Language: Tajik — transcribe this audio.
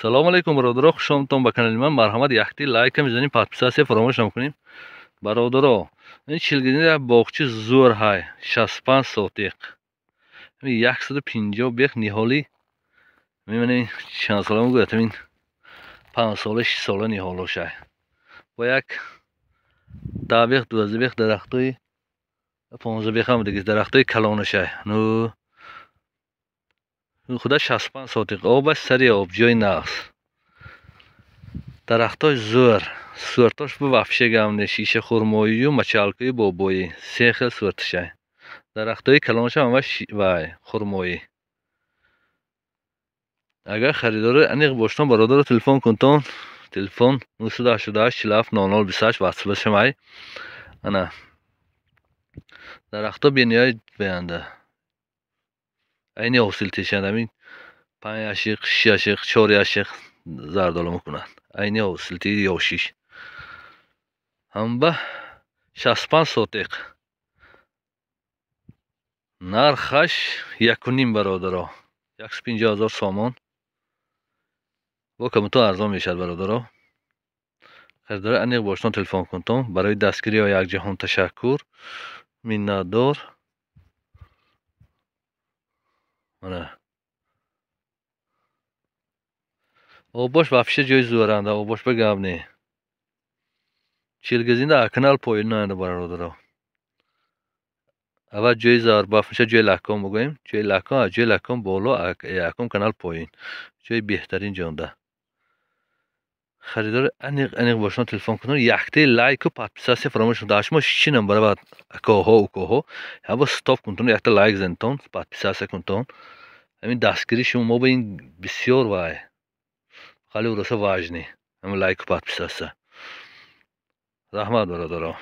Салому алейкум, бародаро, хуш омадтон ба канали ман. Марҳамат, якти лайка мезанем, подписаться фаромӯш накунем. Бародаро, ин Чилгизин як боғчи зӯр ҳай, 65 сотиқ. 150 бех ниҳоли. Мебинем, чанд сола мегӯяд, ҳамин 5 сола, 6 сола ниҳолошай. Бо як 10 бех, 12 бех дарахтои, 15 бех ҳам дига дарахтои калонашай. Ну худа 65 сотиқ обаш, сари об, ҷои нағз, дарахтош зӯр, сӯртош бу вообще гам не, шиша хурмоию мочалкаи бобоӣ, се хел сӯрташай. Дарахтои калонашам ҳамаш вай хурмоӣ. Агар харидори аниқ боштон, бародаро, телефон кунтон. Телефон 988 47 00 28, ватсапашамай. Ана дарахто бениҳоят баянда, айни ҳосил тешанд, ҳамин 5 яшиқ, 6 яшиқ, 4 яшиқ зардолу мекунанд, айни ҳосилтии ёшиш. Ҳамба 65 сотиқ, нархаш 1,5, бародаро, 150 000 сомон. Бо камутон арзон мешавад. Бародаро, харидори аниқ боштон, телефон кунтон. Барои дастгириҳо якҷаҳон ташаккур, миннатдор. Мана обош вообще ҷои зӯранда, обош ба гап не. Чилгизинда канал поин наанда, бародаро. Аввал ҷои зарбаф меша, ҷои лаккон бигӯем, ҷои лаккон, аз ҷои лаккон боло, якум канал поин, ҷои беҳтарин ҷонда. Харидори аниқ аниқ бошон, телефон кунон. Якте лайку подписаться фаромӯш накунед. Шумо шинам баравад, акоҳо, укоҳо, ябо стоп кунтон, якта лайк занитон, подписаться кунтон. Ҳамин дастгири шумо мо ба ин бисёр вай хали уроса важный, ҳамин лайку подписаться. Раҳмат, бародаро.